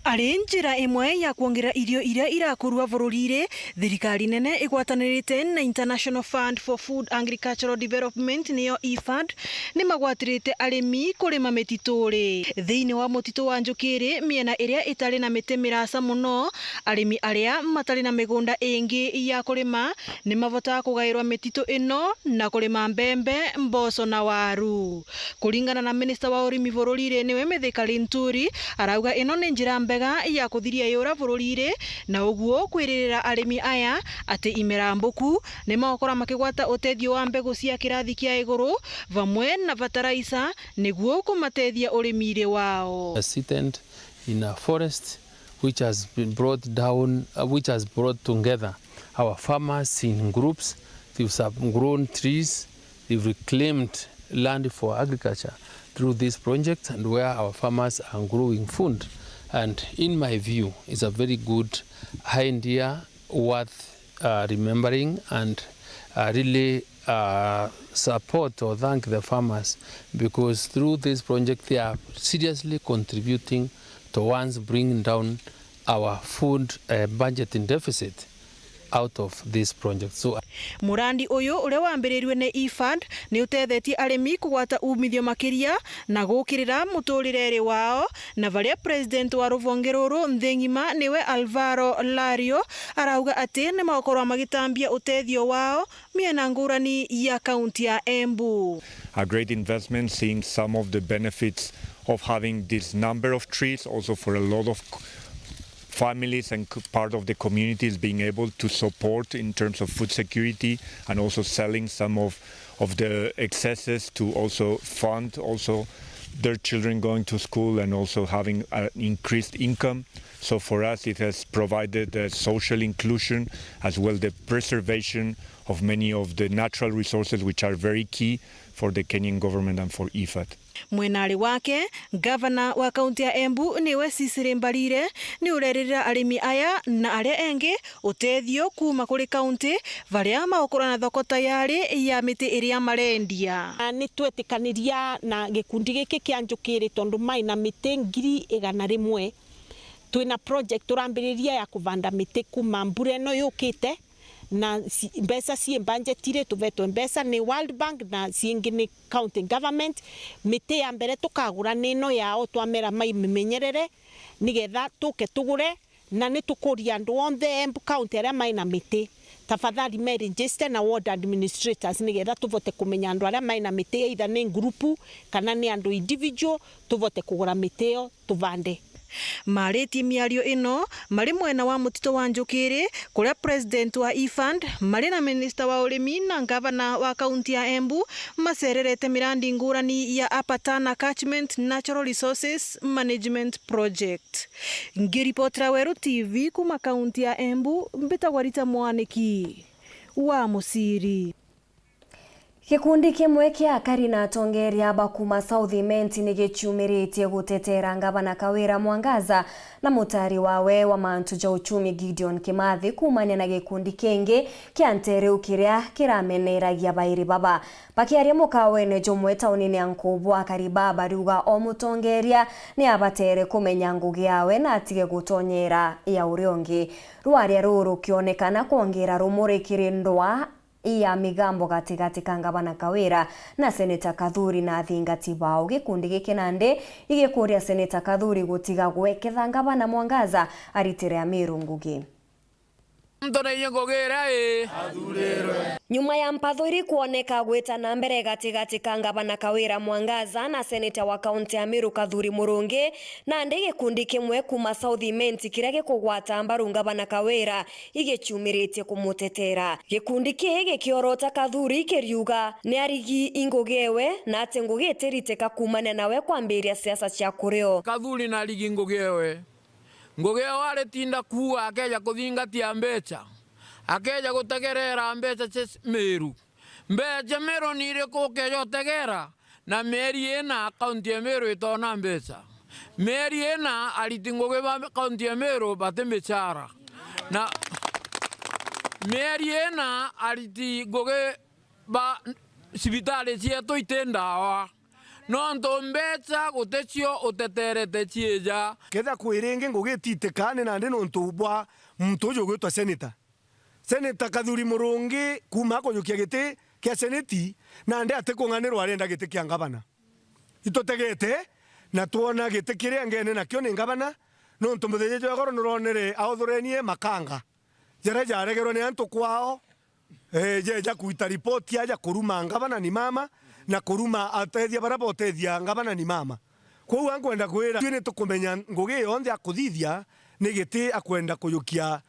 Ari njira imwe ya kwongerera irio iria irakurua bururi-ri, thirikari nene igwatanirite na International Fund for Food Agricultural Development, niyo IFAD, ni magwatirite arimi kurima mitituri. Thiini wa mutitu wa Njukiri, miena iria itari na miti miraca mono, arimi aria matari na migunda ingi ya kurima ni mabotaa kugairwa mititu ino na kurima mbembe, mboco na waru. Kuringana na minista wa urimi bururi-ri, niwe Mithika Linturi, arauga ino ni njira mbega ya kuthiria iura bururi-ri, na uguo kwiririra arimi aya ati imera mbuku ni magukora makigwata utethio wa mbegu cia kirathi kia iguru vamwe na fertilizer niguo kumatethia urimi-ri wao. A seed and in a forest which has been brought down, uh, which has brought together our farmers in groups. They've sub-, grown trees, they've reclaimed land for agriculture through this project, and where our farmers are growing food. And in my view, it's a very good idea worth, uh, remembering and, uh, really, uh, support or thank the farmers, because through this project they are seriously contributing towards bringing down our food, uh, budgeting deficit out of this project. So, murandi uyu uria wambirirwe ni IFAD ni utethetie arimi kugwata umithio makiria na gukirira muturireri wao, na varia president wa ruvonge ruru nthi ng'ima niwe Alvaro Lario arauga ati ni magukorwa magitambia utethio wao miena ngurani ya kaunti ya Embu. A great investment, seeing some of the benefits of having this number of trees, also for a lot of c-, families and c-, part of the communities being able to support in terms of food security, and also selling some of, of the excesses to also fund also their children going to school and also having an increased income. So for us, it has provided a social inclusion as well the preservation of many of the natural resources which are very key for the Kenyan government and for IFAD. Mwenari wake, ngavana wa kaunti ya Embu niwe Cecily Mbarire, ni ureririra arimi aya na aria engi utethio kuuma kuri kaunti, varia magukura na thoko tayari ya miti iria marendia. Na ni twetikaniria na gikundi giki kia Njukiri tondu mai na miti ngiri igana rimwe. Twina project turambiriria ya kuvanda miti kuuma mbura ino yukite, na ci-, mbeca cii budget ri, tuvetwe mbeca ni World Bank na ciingi ni county government. Miti ya mbere tukagura ni ino yao twamera maimimenyerere, nigetha tuke tugure, na ni tukuria andu onthe Embu County aria mai na miti, tafadhali me register na ward administrators, nigetha tuvote kumenya andu aria mai na miti, either ni ngurupu kana ni andu individual, tuvote kugura miti iyo tuvande. Maaritie miario ino mari mwena wa mutito wa Njukiri, kuria president wa IFAD, mari na minista wa urimi na ngavana wa kaunti ya Embu macererete mirandi ngurani ya Upper Tana Catchment Natural Resources Management Project. Ngiripotera Weru T V kuuma kaunti ya Embu, mbitagwa Rita Mwaniki wa Muciri. Gikundi kimwe kia akari na atongeria ba kuuma South Imenti ni gichiumiritie gutetera ngavana Kawira Mwangaza na mutari wawe wa mantu ja uchumi Gideon Kimathi kuumania na gikundi kingi kia nteriu kiria kirameneragia bairi baba. Bakiaria mukawene jumwe taunini ya Nkubu, akari baa bariuga o mutongeria ni abatere kumenya ngugi yawe na atige gutonyera ya uria ungi. Rwaria ruu rukionekana kwongeera rumuri kiri ndwaa ya migambo gatigati ka ngavana Kawira na seneta Kathuri na athingati bao. Gikundi giki nandi igikuria seneta Kathuri gutiga gweketha ngavana Mwangaza aritire Amiru ngugi. Muntu nainye ngugi iria ii. Nyuma ya mpatho iri kwoneka gwita na mbere gatigati ka ngavana Kawira Mwangaza na seneta wa kaunti ya Meru Kathuri Murungi, nandi gikundi kimwe kuuma South Imenti kiria gikugwata mbaru ngavana Kawira igichiumiritie kumutetera. Gikundi kii gikiorota Kathuri kiriuga ni arigi i ngugi ewe na ati ngugi itiritika kuumania nawe kwambiria siasa cia kurio. Kathuri na arigi ngugi ewe. Ngugi ewe aritinda kuuga akeja kuthingatia mbeca, akeja gutegerera mbeca cia Meru. Mbeca cia Meru ni iriku ukeja utegera? Na mieri ina, kaunti ya Meru itona mbeca. Mieri ina, ariti ngugi ba kaunti ya Meru bati michara. Na mieri ina, ariti ngugi ba cibitari cietu iti ndawa. Nontu mbeca guticio uteterete ciija. Kethira kwi ringi ngugi ititika, ni nandi nontu bwa muntu uju ugwitwa seneta. Seneta Kathuri Murungi kuuma akujukia giti kia seneti, nandi atikung'anirwa arenda giti kia ngavana. Itutegete na twona giti kiria ngene nakio ni ngavana, nontu muthenya jwa igoro nuronere authurenie makanga jaria jaregerwe ni antu kwao, eh, jeja kuita ripoti aja kuruma ngavana ni mama, na kuruma atethia baria botethia ngavana ni mama. Kwou ankwenda kwira, tui ni tukumenya ngugi yonthe akuthithia ni giti akwenda kujukia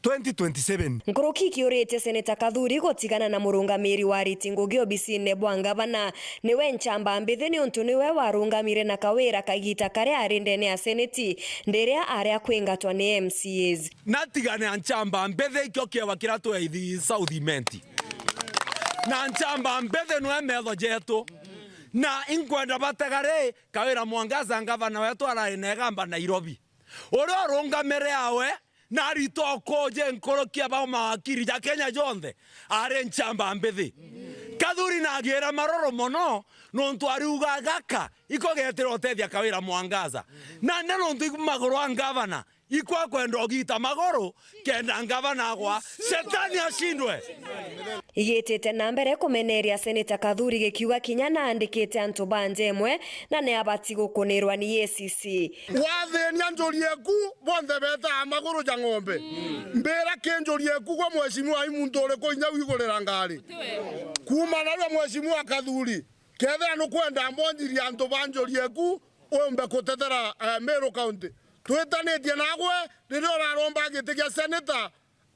twenty twenty-seven. Nkuruki ikiuritie Seneta Kathuri gutigana na murungamiri wa riti ngugi obisine bwa ngavana niwe nchamba mbithi, niuntu niwe warungamire na Kawira kagita karia ari ndene ya seneti ndiria ari akwingatwa ni M C As. Natigane na nchamba mbithi, ikio kiewa kiria twaithi South Imenti. Na nchamba mbithi niwe metho jetu. Na inkwenda batega ri, Kawira Mwangaza, ngavana wetu arari na igamba Nairobi. Uria urungamire awe na arito kuuji nkuruki ya bamawakiri ja Kenya jonthe, ari nchamba mbithi. Kathuri nagira maroro mono, nontu ariuga gaka iko getira utethia Kawira Mwangaza. Na nde nontu iku maguru a ngavana, ikwa kwenda ugita maguru, kenda ngavana agwa, shetani ashindwe. Igitite na mbere kumeneria Seneta Kathuri gikiuga kinya naandikite antu ba nja imwe na ni abati gukunirwa ni A C C. Wathinia njuri eku bonthe betaa maguru ja ng'ombe. Mbira ki njuri eku gwe mheshimiwa i muntu uriku inya wigurira ngari? Kuuma narua mheshimiwa Kathuri, kethira nukwenda mbonjirie antu ba njuri eku, umbe kutethera, eh, Meru County. Twitanitie nagwe riria uraromba giti gia seneta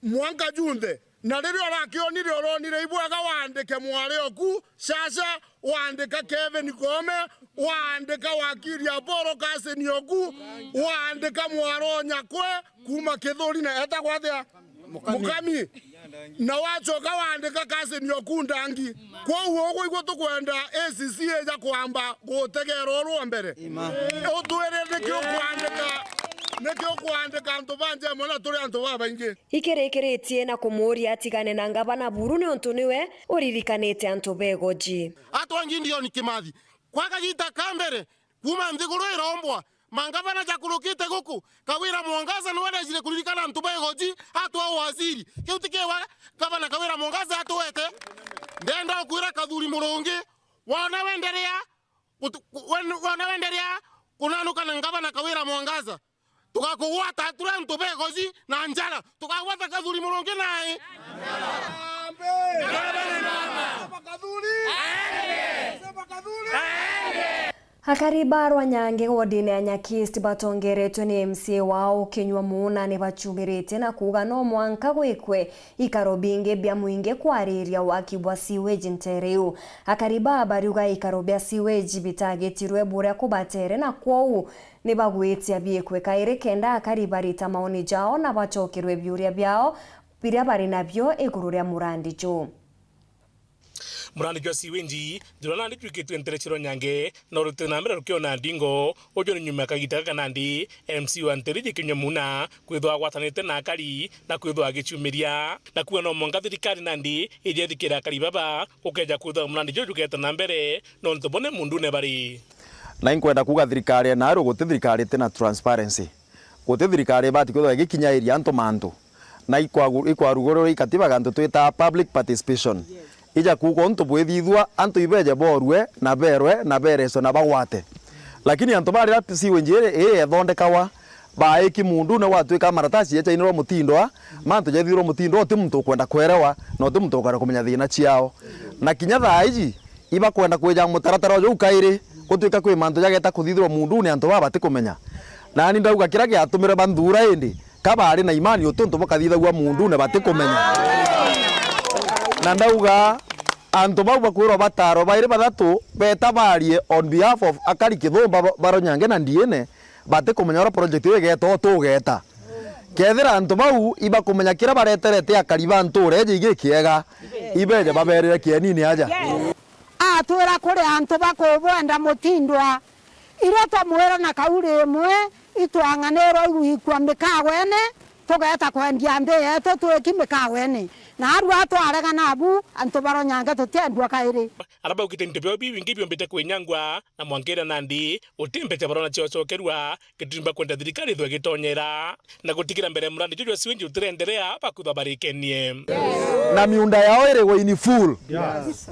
mwanka junthe. Na riria urakionire, uronire ibwega waandike mwari oku Shasha, waandika Kevin Koome, waandika wakiri Apollo Kasin oku, waandika mwaro nyakwe kuuma Kithuri na etagwa atia? Mukami. Mukami. Na wacoka waandika Kasin oku Ndangi. Kwou ugu igwe tukwenda A C C ija kwamba gutegera uru wa mbere. Utwire niki ukwandika, niki ukwandika antu ba nja imwe na turi antu babaingi? Ikirikiritie na kumuuria atigane na ngavana buru niuntu niwe uririkanite antu ba Igoji. Atwa Gideon Kimathi, kwa kagita ka mbere, kuuma nthiguru irombwa, mangavana jakurukite guku, Kawira Mwangaza niwe arejire kuririkana antu ba Igoji, atwa uwaziri. Kiu ti kiwa gavana Kawira Mwangaza atwete. Ndenda ukwira Kathuri Murungi, wona wenderea gutu-, ku-, wen-, wona wenderea kunanuka na ngavana Kawira Mwangaza, tugakugwata turi antu ba Igoji na njara. Tukagwata Kathuri Murungi nai? Akari ba Rwanyange wodine ya Nyakist batongeretwe ni M C A wao Kinyua Muuna ni bachumirite na kuuga no mwanka gwikwe ikaro bingi bia mwingi kwariria waki bwa sewage ntere iu. Akari baa bariuga ikaro bia sewage bitagitirwe buria kubatere, na kwou ni bagwitia biikwe kairi kenda akari barita maoni jao na bacokerwe biuria biao biria bari nabio iguru ria murandi juu. Murandi jwa sewage juria nandi jwikitwe ntere cia Rwanyange no rutite na mbere rukiona ndingo. Uju ni nyuma ya kagita gaka nandi M C wa ntere iji Kinyua Muuna kwithwa agwatanite na akari na kwithwa agicumiria, na kuuga no mwanka thirikari nandi ije ithikire akari baba gukeja kwithwa murandi juju jugeta na mbere, nontu bo ni mundune bari. Na inkwenda kuuga thirikari ya naarua guti thirikari itina transparency. Guti thirikari ibati kwithwa igikinyairia antu mantu. Na ikwagu-, ikwarugururwa ikatiba gantu twitaa public participation. Ija kuuga untu bwithithua, antu ibeje borue, na berwe, na bereswe, na bagwate. Lakini antu ba riria sewage iri ii yethondekawa, baiki mundune gwatwika maratasi yachainirwa mutindwa, mantu jathithirwa mutindwa, uti muntu ukwenda kwerewa, na uti muntu ukwenda kumenya thina ciao. Na kinya thaa iji, ibakwenda kwija mutaratara uju kairi, gutwika kwi mantu jageta kuthithirwa mundune antu baa batikumenya. Nani ndauga kiria giatumire banthuura indi, ka baari na imani uti untu bukathithagua mundune batikumenya. Na ndauga, antu bau bakwirwa bataarwe bairi bathatu, beeta baarie on behalf of akari Kithumba ba, ba Rwanyange na Ndiine, batikumenya uria project iu igeeta, uti ugeeta. Kethira antu bau ibakumenya kiria bareterete akari ba ntuura iji igikiega, ibeje baberire kienini aja. Atwira kuri antu bakubwenda mutindwa, irio twamwira na kauri imwe, itwang'anirwe igwikua mikawene, tugeeta kwendia nthi yetu twiki mikawene. Na arua twaregana abu, antu ba Rwanyange tutiendua kairi. Aria baugite into biao biu bingi biombite kwinyangwa, na mwankira nandi, guti mbeca barona cia gucokerua, gitumi bakwenda thirikari ithwe igitonyera. Na gutigira mbere murandi juju jwa sewage utirenderea, bakwithwa barikenie. Na miunda yao irigwe in full.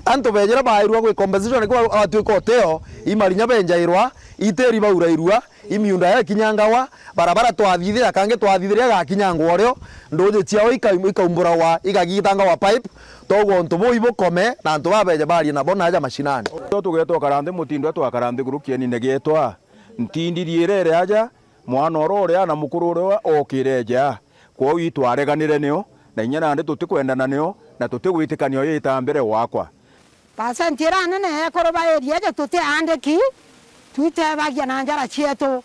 Antu bejira bairwa gwi compensation, nikuo atwika uteo, imarinya benjairwa, itiri baurairwa, imiunda yao ikinyangawa, barabara twathithiria, kangi twathithiria igakinyangwa urio, nduji ciao ika-, ikaumburagwa, igagitangagwa pipe, toguo untu buu ibukome, na antu babeje barie nabo na aja mashinani. Tugetwa ukara nthi mutindwa twakara nthi gurukieni nigetwa ntindi thiirere aja, mwana uria uria na mukuru uria ukire eja. Kwou itwareganire nio, na inya nandi tutikwendana nio, na tutigwitikania oyo ita mbere gwakwa. Pasenti iria nene ekuru ba area iji tutiandiki, twitebagia na njara cietu.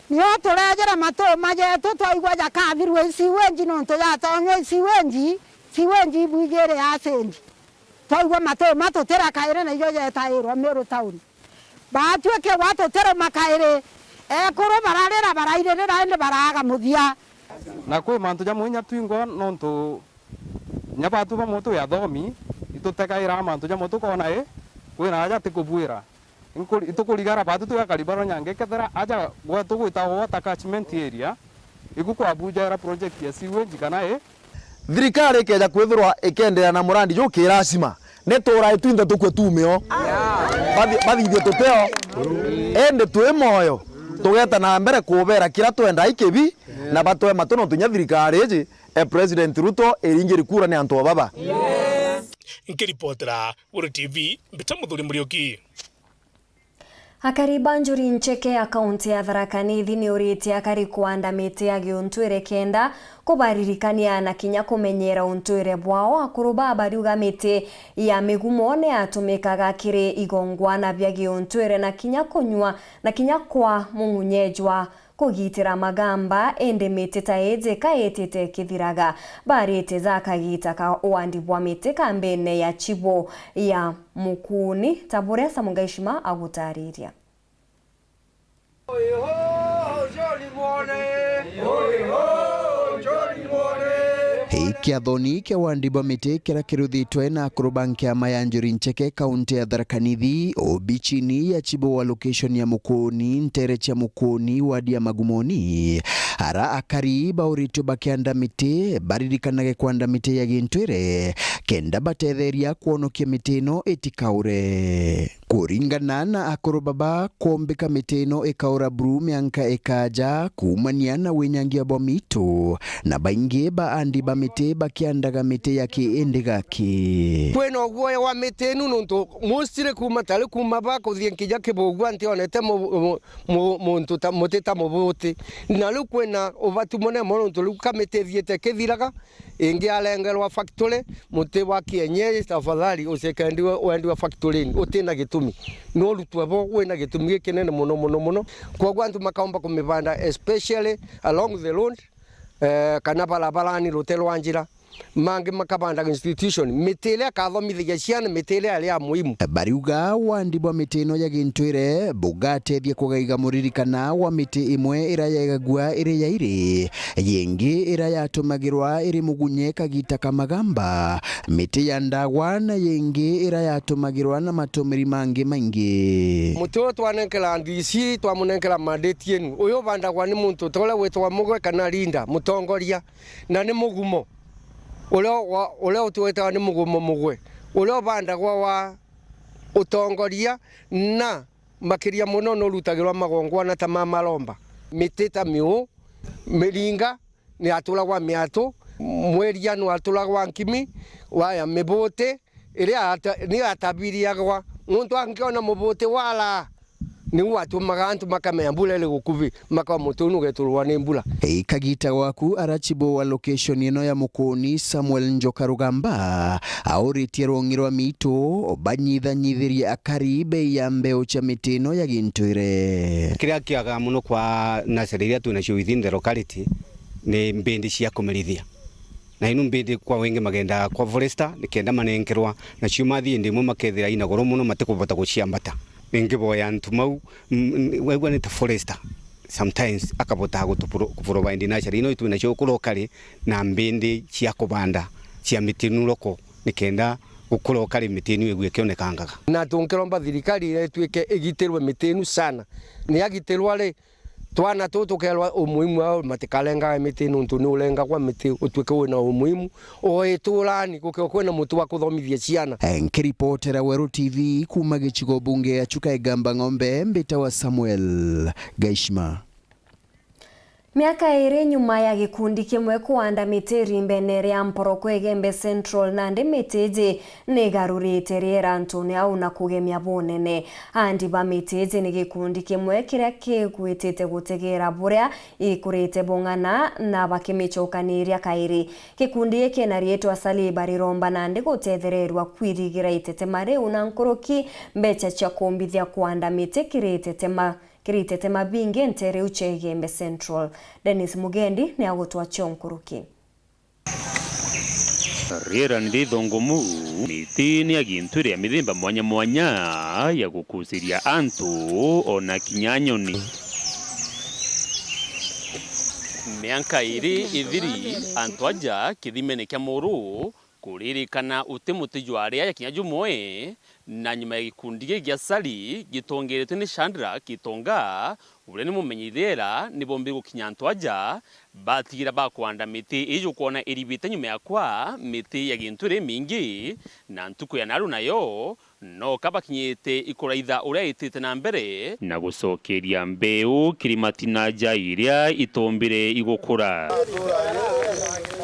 Nio turejere matuma jetu, twaigua jakathirua isiwenji nontu jatonywa isiwenji, siwenji ibwigire acindi. Twaigua matuma tutirakaire na ijo jetairwa Meru town. Baatwikirwa tutiruma kairi, ekuru bararira, barairirira, indi baraaga muthia. Na kwi mantu jamwe inya twingwa nontu inya batu bamwe twi athomi, itutekaira mantu jamwe tukoona i kwina aja tikubwira. Nkuri-, itukurigara batu tugakari baro nyange kethira aja gwetu gwita water catchment area, iku kwa Abuja era project ya sewage kana i Thirikari ikeeja kwithirwa ikenderea na murandi juu kirasima, ni tuura itwinthe tukue tuumio. Bathi-, bathithie tuteo, indi twi mwoyo, tugeeta na mbere kubeera kiria twenda ikibi, na batwe matu nontu inya thirikari iji e President Ruto iringiri kura ni antu o baba. Nkiripotera Weru T V, Mbita Muthuri Muriuki. Akari ba Njuri Ncheke ya kaunti ya Tharaka Nithi ni uritie akari kuanda miti ya giuntwire kenda kubaririkania na kinya kumenyera untwire bwao. Akuru baa bariuga miti ya migumo ni yatumikaga kiri igongwana bia giuntwire na kinya kunyua na kinya kwa mung'unye jwa kugitira magamba, indi miti ta iji ka itite ikithiraga. Barite ja kagita ka uandi bwa miti kambine ya Chibo ya Mukuni, ta buria Samu Ngaishima agutariria. Kiathoni kia wandi bwa miti kiria kiruthitwe na akuru ba nkiama ya Njuri Ncheke, kaunti ya Tharaka Nithi, obichini ya Chibo wa location ya Mukuni, ntere cia Mukuni, wadi ya Magumoni, ara akari bauritwe bakianda miti baririkanage kwanda miti ya gintwire, kenda batetheria kwonokia miti ino itikaure. Kuringana na akuru baba, kumbika miti ino ikaura buru mianka ikaja kuumania na winyangia bwa miitu, na baingi ba andi ba miti bakiandaga miti ya kiindi gaki. Kwina uguoya wa miti inu nontu mostly kuuma tari kuuma ba kuthii nkija Kibugua ntionete mu-, mu-, mu-, muntu ta, muti ta mubuti. Na riu kwina ubatu munene mono nontu riu ka miti ithiite ikithiraga, ingi arengerwa factory, muti wa kienyeji, tafadhali ucike wendiwe, wendiwe factory-ini, utina gitumi. No urutwe bo wina gitumi gikinene mono, mono, mono. Kwoguo antu makaomba kumibanda, especially along the road, eh, kana barabarani rute rwa njira. Mangi makabandaga institution, miti iria ikathomithagia ciana, miti iria iri ya muhimu. Bariuga wandi bwa miti ino ya gintwire bugatethia kugaiga muririkana wa miti imwe iria yegagua iri ya iri, yingi iria yatumagirwa iri mugunye kagita ka magamba, miti ya ndagwa na yingi iria yatumagirwa na matumiri mangi maingi. Muti uyu twanenkera D C, twamunenkera mandate yenu. Uyu ubandagwa ni muntu ta uria witagwa mugwe kana leader, mutongoria, na ni mugumo. Uria wa, uria utwitaga ni mugumo mugwe. Uria ubandagwa wa utongoria na makiria mono ni urutagirwa magongwana ta ma maromba. Miti ta miu, miringa, ni aturagwa miatu, mweria ni aturagwa nkimi, waya mibuti, iria ata-, ni atabiriagwa. Muntu angiona mubuti wala, niu watumaga antu makamenya mbura iri gukuvi, makauga muti uu nugeturwa ni mbura. Ikagita gwaku, ara chibo wa location ino ya Mukuni, Samuel Njoka Rugamba, auritie rwong'i rwa miitu banyithanyithirie akari bei ya mbeu cia miti ino ya gintwire. Kiria kiaga mono kwa nursery iria twinacio within the locality ni mbindi cia kumerithia. Na inu mbindi kwa wingi magendaga kwa forester nikenda manenkerwa, nacio mathii indi imwe makethira ina goro mono matikubota guciambata. Ningiboya antu mau, m-, n-, waigua ni ta forester, sometimes akabotaga gutu pro-, ku provide nursery ino itwinacio kura ukari na mbindi cia kubanda cia miti inu loko, nikenda gukura ukari miti inu igwe ikionekangaga. Na tunkiromba thirikari iria itwike igitirwe miti inu sana. Ni yagitirwa ri, twana tuu tukerwa umuhimu wao matikarengaga miti nuntu ni urengagwa miti utwike wina umuhimu o iturani guke kwina muti wa kuthomithia ciana. Nkiripotera Weru T V kuma gicigo bunge ya Chuka Igamba Ng'ombe, mbitawa Samuel Gaishima. Miaka iiri nyuma ya gikundi kimwe kuanda miti rimbene ria Mporoko Igembe Central, nandi miti iji ni igarurite riera antune au na kugemia bunene. Andi ba miti iji ni gikundi kimwe kiria kigwitite gutegera buria ikurite bung'ana na bakimicokaniria kairi. Gikundi giki na riitwa Saliba riromba nandi gutethereerua kwirigira itetema riu na nkuruki mbecha cia kumbithia kuanda miti kiri itetema, kiri itetema bingi ntere iu cia Igembe Central. Dennis Mugendi ni agutwacha nkuruki. Riera ni rithongomu, miti ni ya gintu iria mithemba mwanya mwanya ya gukuciria antu ona kinya nyoni. Mianka iiri ithiri, antu aja kithimene kia Muru kuririkana uti muti jwa riaja kinya jumwe, na nyuma ya gikundi giki gia Sali gitongeretwe ni Shadrack Gitonga, uria ni mumenyi riera, ni bombire gukinya antu aja batigira bakwanda miti iji ukwona iribite nyuma yakwa miti ya gintu iri mingi, na ntuku ya naru nayo noka bakinyite ikuraitha uria itite na mbere na gucokeria mbeu kiri matina ja iria itombire igukura.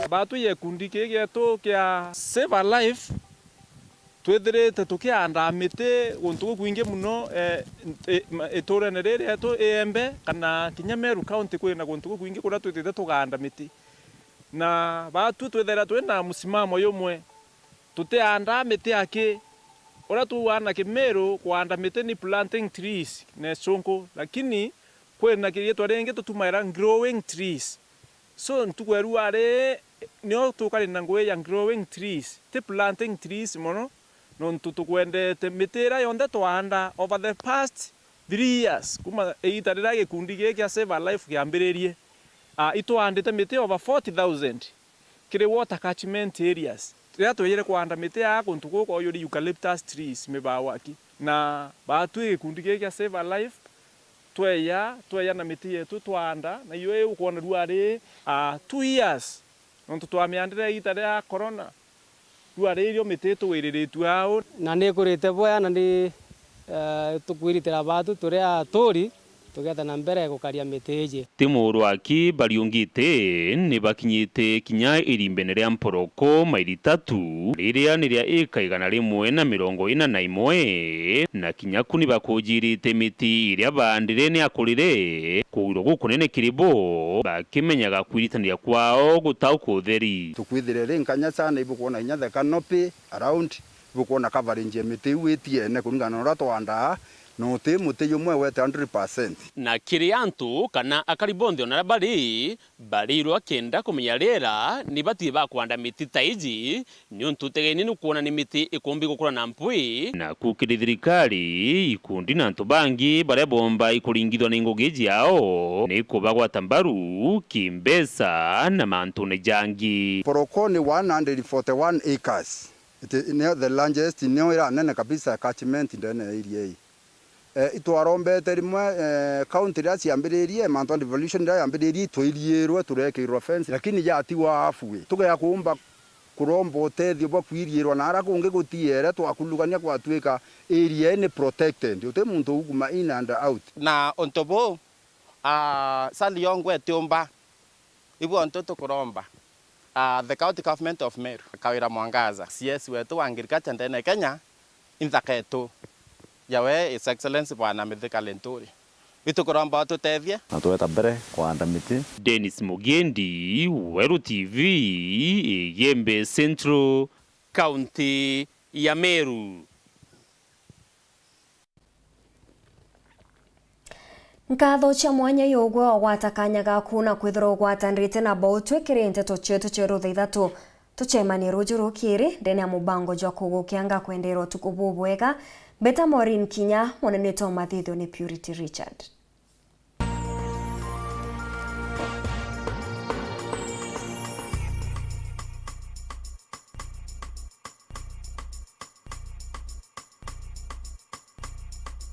Batwi gikundi kii gietu kia Save Our Life, twithirite tukiandaa miti guntu gukwingi mono, eh, i-, ma-, iturene riri rietu Igembe, kana kinya Meru County kwina guntu gukwingi kuria twitite tugaanda miti. Na batwi twithaira twina musimamo jumwe, tutiandaa miti aki. Uria tuugaa na Kimiru, kuanda miti ni planting trees na icunku, lakini kwina kiriitwa ringi tutumaira growing trees. So, ntuku ya rua ri, nio tukari na ngugi ya growing trees, ti planting trees mono, nontu tukwendete miti iria yonthe twaanda over the past three years, kuma igiita riria gikundi giki kia Save Our Life kiambiririe. Ah, itwaandite miti over forty thousand kiri water catchment areas. Riria twejire kwanda miti aa kuntu kuu kwaujuri eucalyptus trees, mibao aki. Na batwi gikundi giki kia Save Our Life, tweya, tweya na miti yetu twaanda, na iyo iu ukwona rua ri, ah, two years. Nontu twamiandire igiita ria corona, rua ririo miti itugwiriritue au. Na ni ikurite bwea na ni, eh, tukwiritira batu turi aturi, tugeeta na mbere gukaria miti iji. Ti Muru aki bariungite ni bakinyite kinya irimbene ria Mporoko maili tatu, riria ni ria ika igana rimwe na mirongo ina na imwe, na kinya ku ni bakujirite miti iria baandire ni akurire. Kugwirwa gukunene kiri bo, bakimenyaga kwiritaniria kwao gutauka utheri. Tukwithire ri nkanya sana, ibukwona inya the canopy around, ibukwona coverage ya miti iu itiene kuringana na uria twandaa, na uti muti jumwe wete hundred percent. Na kiri antu kana akari bonthe ona aria bari, barirwa kenda kumenya riera, ni bati bakwanda miti ta iji, niuntu utegeni ni kwona ni miti ikumbi gukura na mpwi. Naku kiri thirikari, ikundi na antu bangi baria bomba ikuringithwa ni ngugi jiao, ni kubagwata mbaru kimbeca na mantune jangi. Mporoko ni one hundred forty one acres. It is, nio the largest, nio iranene kabisa catchment ndene ya area ii. Eh, itwarombete rimwe, eh, county riria ciambiririe, mantu a devolution riria yambiririe, itwairiirwe, turekirwa fence, lakini yatigwa halfway. Tugea kuumba kuromba utethio bwa kwiriirwa, na aria kungi gutiere, twakurugania gwatuika area ii ni protected. Uti muntu uguma in and out. Na untu buu, ah, Sali yongwa itiumba. Ibu untu tukuromba, ah, the County Government of Meru, Kawira Mwangaza, C S wetu wa agriculture ndene Kenya, i nthaka yetu, yawe His Excellency Bwana Mithika Linturi. Itukuromba ututethie. Na tweta mbere kwanda miti. Dennis Mugendi, Weru T V, Igembe Central, County ya Meru. Nkatho cia mwanya yugwe ogwata kanya gaku na kwithirwa ugwatanirite na bo twikiri nteto cietu cia rutha ithatu. Tucemanie ruju rukiri ndene ya mubango jwa kugukia. Ngakwendera utuku bubwega. Mbeta Maureen Kinya, munene wa mathithio ni Purity Richard.